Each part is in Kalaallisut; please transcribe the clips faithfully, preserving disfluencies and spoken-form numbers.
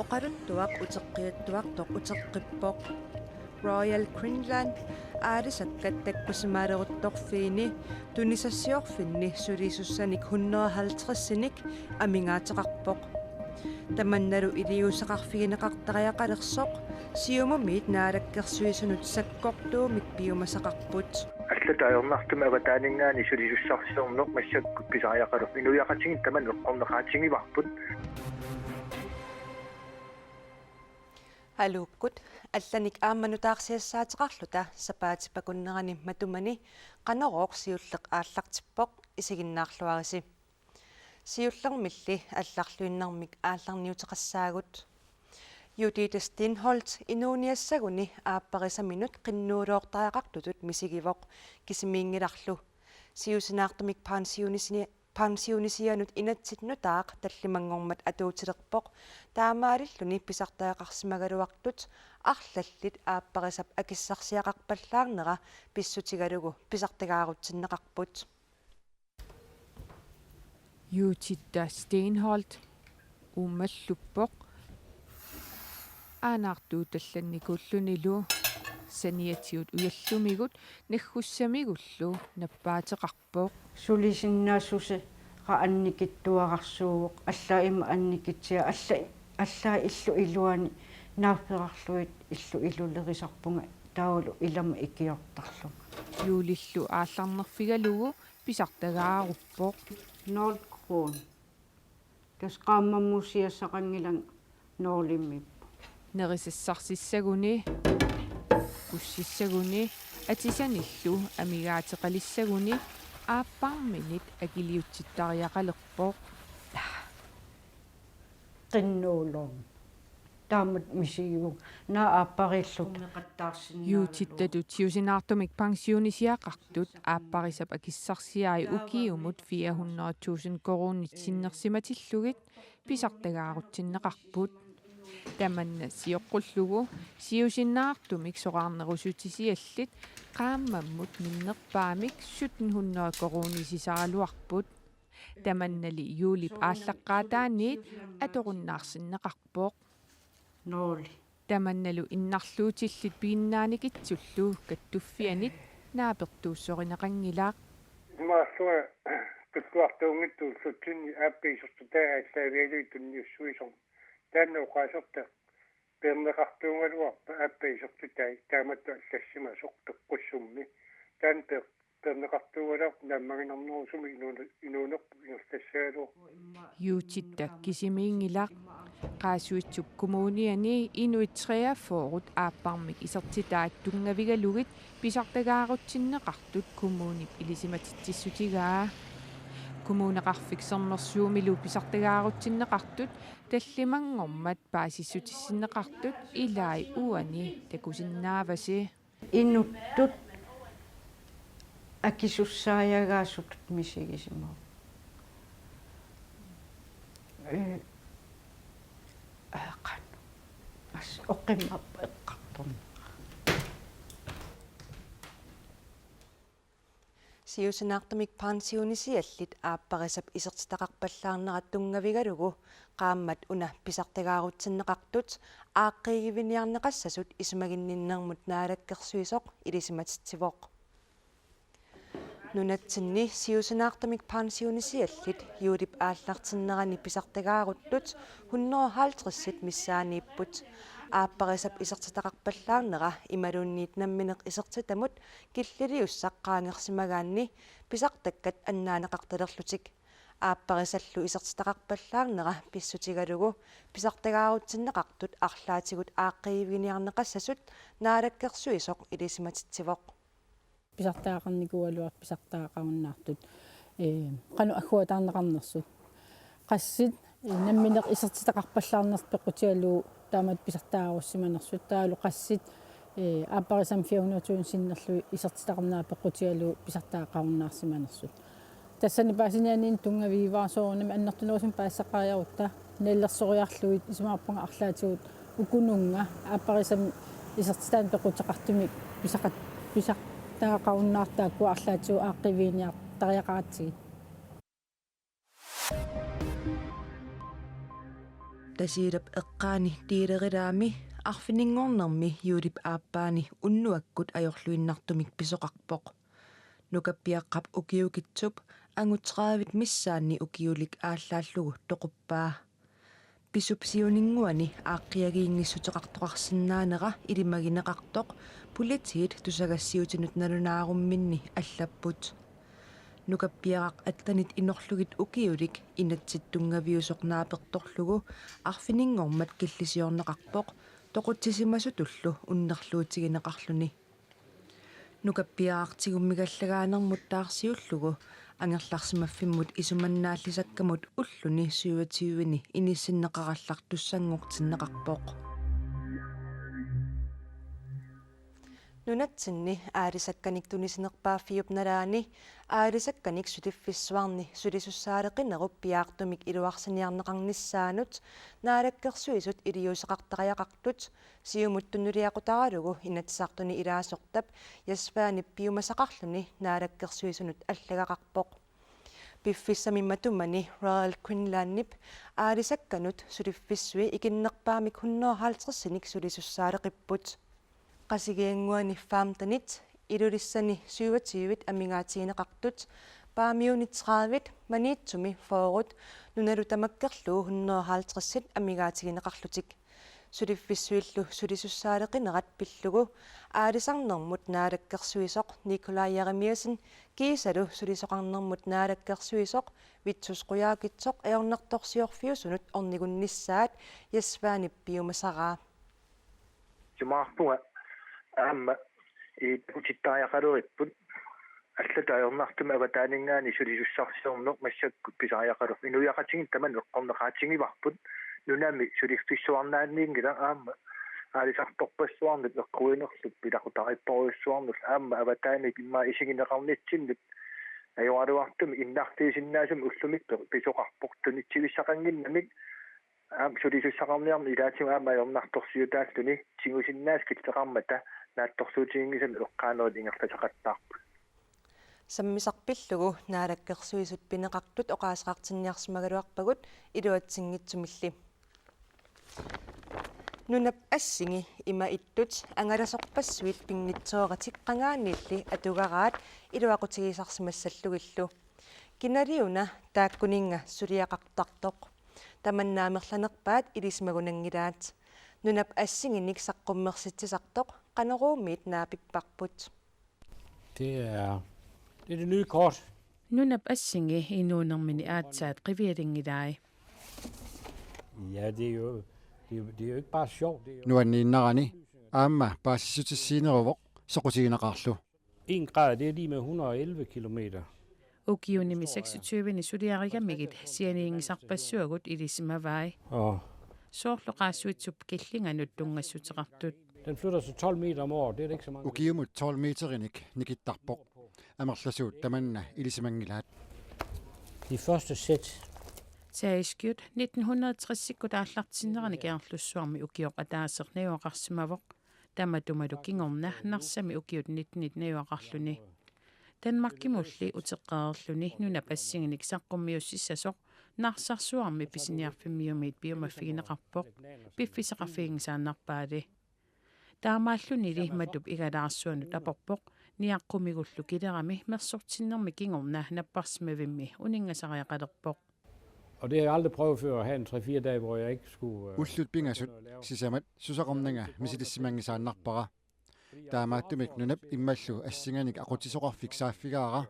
Oqaluttuaq uteqqiattuartoq uteqqippoq. Royal Greenland aalisakkat takkusimaaleruttorfiini tunisassiorfinni sulisussanik hundrede halvtredsinik amigaateqarpoq. Tamannalu iliuuseqarfigineqartariaqalersoq Siumumiit Naalakkersuisunut sakkortuumik piumasaqarput. Allatut ajornartumik avataaninngaanniit sulisussarsiorneq massakkut pisariaqalerpoq. Inuiaqatigiit tamanna eqqorneqaatigivarput. Aluukkut, allanik aamma nutaarsiassaateqarluta sapaatip akunnerani matumani Qanorooq siulleq aallartippoq, isiginnaarluarisi. Siullermilli allarluinnarmik aallarniuteqassaagut. Judithe Steenholdt inuuniassaguni aapparisaminut qinnuuloortariaqartutut misigivoq, kisimiinngilarlu. Siusinaartumik pensionisinni pensionisianut inatsit nutaaq tallimanngormat atuutilerpoq, taamaalilluni pisartagaqarsimagaluartut arlallit aapparisap akissarsiaqarpallaarnera pissutigalugu pisartagaarutsinneqarput. Judithe Steenholdt uumalluppoq. Aanaartuutallannikuullunilu saniatigut ujallumigut naggussamigullu nappaateqarpoq. Sulisinnaassuseq annikitsuararsuuvoq, allaat ima annikitsiaq, alla-, allaat illup iluani naafferarlugit illup ilulerisarpunga taavalu ilama ikiortarlunga. Juulillu aallarnerfigalugu pisartagaaruppoq. Nul kroner. Tassa qaammammut siassaqanngilanga nulimmiippoq. Nerisassarsiassaguni, kussissaguni, atisanillu amigaateqalissaguni aapparminit akiliutsittariaqalerpoq. Qinnuuloorn. Taamatut misigivunga. Naa aappariilluta. Judithatut siusinaartumik pensionisiaqartut aapparisap akissarsiai ukiumut fire hundrede tusind koruunit sinnersimatillugit pisartagaarutsinneqarput. Tamanna sioqqullugu siusinaartumik soraarnerusutisiallit qaammammut minnerpaamik sytten hundrede koruunit sisaraluarput. Tamannali juulip aallaqqaataaniit atorunnaarsinneqarpoq. Nuuli. Tamannalu innarluutillit piginnaanikitsullu kattuffianit naapertuussorineqanngilaq. Imaallunga tulluartuunngitsoq ullutsinni aappat isertitai aallaavigalugit tunniussuisoq. Taanna oqaasertaq peerneqartuugaluarpat aappat isertitai taamatut allassimasoq peqqussummi. Taanna peer-, peerneqartuugaluarpat naammaginarnerusumik inuune-, inuunerput ingerlassagaluarpoq. Juditha kisimiinngilaq. Qaasuitsup Kommuniani inuit treogfyrre aapparmik isertitaat tunngavigalugit pisartagaarutsinneqartut kommunip ilisimatitsissutigaa. Kommuneqarfik Sermersuumilu pisartagaarutsinneqartut tallimanngormat paasissutissinneqartut ilai uani takusinnaavasi. Inuttut akisussaajaagaasutut misigisimavoq. Ee, aa, qanoq. Assut oqimappat eqqartorneq. Siusinaartumik pensionisiallit aapparisap isertitaqarpallaarnera tunngavigalugu qaammat una pisartagaarutsinneqartut aaqqiiviginiarneqassasut isumaginninnermut naalakkersuisoq ilisimatitsivoq. Nunatsinni siusinaartumik pensionisiallit juulip aallartinnerani pisartagaaruttut hundrede halvtredsit missaaniipput. Aapparisap isertitaqarpallaarnera imaluunniit nammineq isertitamut killiliussaq qaangersimagaanni pisartakkat annaaneqartalerlutik. Aapparisallu isertitaqarpallaarnera pissutigalugu pisartagaarutsinneqartut arlaatigut aaqqiiviginiarneqassasut naalakkersuisoq ilisimatitsivoq. Pisartagaqarnikuugaluartut pisartagaqarunnaartut, ee, qanoq agguataarneqarnersut. Qassit, ee, nammineq isertitaqarpallaarnersut peqqutigalugu taamatut pisartagaarussimanersut. Taavalu qassit, ee, aapparisamik fire hundrede tusind sinnerlugit isertitaqarnerat peqqutigalugu pisartagaqarunnaarsimanersut. Tassani paasiniaannartumik tunngavigivara soorunami annertunerusumik paasisaqariarutta nalilersoriarlugit, isumaqarpunga arlaatigut ukununnga aapparisamik isertitaanik peqquteqartumik pisaqat-, pisartagaqarunnaartut taakkua arlaatigut aaqqiiviginiartariaqaratsigit. Tasiilap eqqaani Tiilerilaami arfininngornermi juulip aappaani unnuakkut ajorluinnartumik pisoqarpoq. Nukappiaqqap ukiukitsup angut tredive missaanni ukiulik aallaallugu toquppaa. Pisup siuninnguani aaqqiagiinngissuteqartoqarsinnaanera ilimagineqartoq politiit tusagassiutinut nalunaarumminni allapput. Nukappiaraq attenit inorlugit ukiulik inatsit tunngaviusoq naapertorlugu arfininngormat killisiorneqarpoq toqutsisimasutullu unnerluutigineqarluni. Nukappiaraq tigummigallagaanermut taarsiullugu angerlarsimaffimmut isumannaallisakkamut ulluni syvogtyve-ni inissinneqarallartussanngortinneqarpoq. Nunatsinni aalisakkanik tunisinerpaaffiup nalaani aalisakkanik suliffissuarni sulisussaaleqinerup piaartumik iluarsiniarneqarnissaanut Naalakkersuisut iliuuseqartariaqartut Siumut tunuliaqutaralugu Inatsisartuni ilaasortap Jess Svanep piumasaqarluni Naalakkersuisunut allagaqarpoq. Piffissami matumani Royal Greenlandip aalisakkanut suliffissui ikinnerpaamik hundrede og halvtredsinik sulisussaaleqipput. Qasigiannguani femtenit, Ilulissani syvogtyvet amigaatigineqartut, Paamiuni tredivet, Maniitsumi fyrret, nunalu tamakkerlugu hundrede og halvtredsit amigaatigineqarlutik. Suliffissuillu sulisussaaleqinerat pillugu aalisarnermut naalakkersuisoq Nikolaj Jeremiassen kiisalu sulisoqarnermut naalakkersuisoq Vittus Qujaukitsoq ajornartorsiorfiusunut ornigunnissaat Jess Svanep piumasaraa. Isumaqarpunga aamma ii takutittariaqaleripput allatut ajornartumik avataaninngaanniit sulisussarsiorneq massakkut pisariaqalerpoq. Inuiaqatigiinni tamanna eqqorneqaatigivarput. Nunami suliffissuarnaanniinngilaq aamma aalisartorpassuarnut eqquinerlugu ilaqutariikkorujussuarnerlu aamma avataaniit immaqa isigineqarnitsinnut ajoraluartumik innarliisinnaasumik ullumikkut pisoqarpoq tunitsivissaqannginnamik. Aamma sulisussaqarniarneq ilaatigut aamma ajornartorsiutaalluni tigusinnaasut killeqarmata naatsorsuutiginngisamik eqqaanerit ingerlasaqattaarput. Sammisaq pillugu Naalakkersuisut pineqartut oqaaseqartinniarsimagaluarpagut iluatsinngitsumilli. Nunap assingi ima ittut angalasorpassuit pinngitsooratik qangaaniilli atugaraat iluaqutigisarsimassallugillu. Kinaliuna taakkuninnga suliaqartartoq. Tamanna amerlanerpaat ilisimagunanngilaat. Nunap assinginik saqqummersitsisartoq Qanoruumiit naapipparput. Det er, det er det nye kort. Nunap assingi inuunermini aatsaat qivialinngilai. Ja, det er jo, det er, jo- det er jo ikke bare sjovt. Det er jo Nuanniinnarani aamma paasissutissiineruvoq soqutigineqarlu. En grad, det er lig med hundrede og elleve kilometer. Ukiunimi seksogtyve-ni suliarigamigit sianiinngisarpassuagut ilisimavai. Og Soorlu qaassuitsup killinganut tunngassuteqartut. Den flytter sig tolv meter om året, det er da ikke så mange. Ukiumut tolv meterinik nikittarpoq. Amerlasuut tamanna ilisimanngilaat. De første sæt. Tageskiut nitten hundrede tresikkut aallartinneranik Kangerlussuarmi ukioq ataaseq najugaqarsimavoq. Tamatumalu kingorna Narsami ukiut nittenit najugaqarluni. Danmarkimulli uteqqereerluni nunap assinginik saqqummiussissasoq Narsarsuarmi pisiniarfimmiumiit piumaffigineqarpoq, piffissaqarfiginngisaannarpaali. Taamaallunili Matup Igalaarsuanut aporpoq, niaqqumigullu kilerami mersortinnermi kingorna napparsimavimmi uninngasariaqalerpoq. Og det har jeg aldrig prøvet før, at have en tre-fire dage, hvor jeg ikke skulle, øh, Ullut pingasut sisamat susoqarnanga misilissimanngisaannarpara. Taamaattumik nunap immallu assinganik aqutsisoqarfik saaffigaara.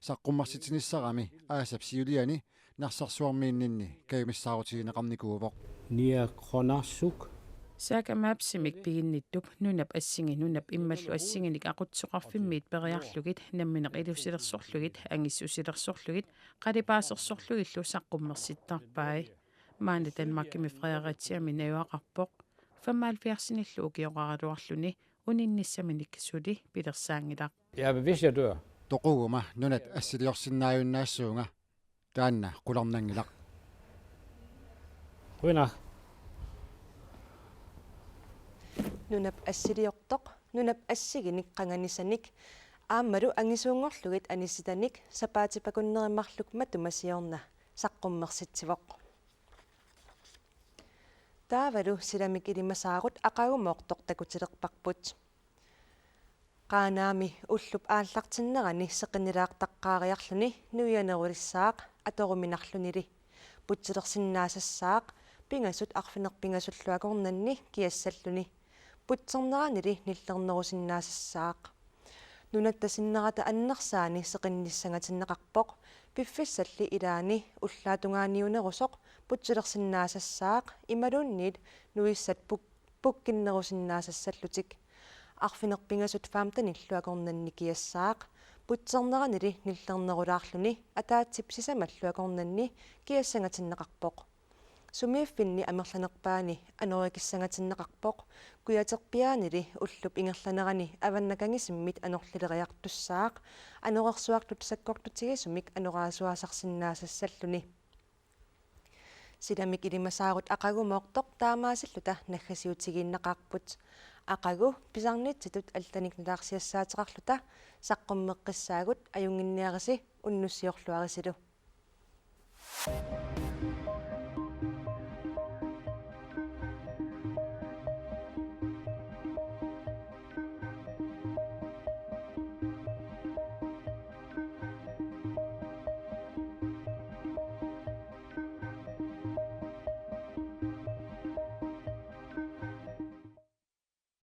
Saqqummersitsinissarami aasap siuliani Narsarsuarmiinninni kajumissaarutigineqarnikuuvoq. Niaqornaarsuk. Saga Mapsimik piginnittup nunap assingi nunap immallu assinginik aqutsisoqarfimmiit periarlugit nammineq ilusilersorlugit angissusilersorlugit qalipaasersorlugillu saqqummersittarpai. Maani Danmarkimi Fredericiami najugaqarpoq. Femoghalvfjerdsinillu ukioqaraluarluni uninnissaminik suli pilersaanngilaq. Ja, hvis jeg dør. Toquguma nunat assiliorsinnaajunnaassuunga. Taanna qularnanngilaq. Qujanaq. Nunap assiliortoq, nunap assiginik qanganisanik, aammalu angisuunngorlugit anisitanik sapaatip akunneri marluk matuma siorna saqqummersitsivoq. Taavalu silamik ilimasaarut aqagumoortoq takutilerparput. Qaanaami ullup aallartinnerani seqinnilaartaqqaariarluni nuianerulissaaq atoruminarlunili. Putsilersinnaasassaaq pingasut arfineq-pingasullu akornanni kiassalluni. Putserneranili nilleernerusinnaasassaaq. Nunatta sinnerata annersaani seqinnissangatinneqarpoq, piffissalli ilaani ullaatungaaniunerusoq putsilersinnaasassaaq imaluunniit nuissat puk-, pukkinnerusinnaasassallutik. Arfineq-pingasut femtenillu akornanni kiassaaq, putserneranili nilleernerulaarluni ataatsip sisamallu akornanni kiassangatinneqarpoq. Sumiiffinni amerlanerpaani anorikissangatinneqarpoq, kujaterpiaanili ullup ingerlanerani avannakangisimmit anorlileriartussaaq, anorersuartut sakkortutigisumik anoraasuaasarsinnaasassalluni. Silamik ilimasaarut aqagumoortoq taamaasilluta naggasiutigiinnaqaarput. Aqagu pisarnitsitut allanik nutaarsiassaateqarluta saqqummeqqissaagut, ajunnginniarisi unnussiorluarisilu.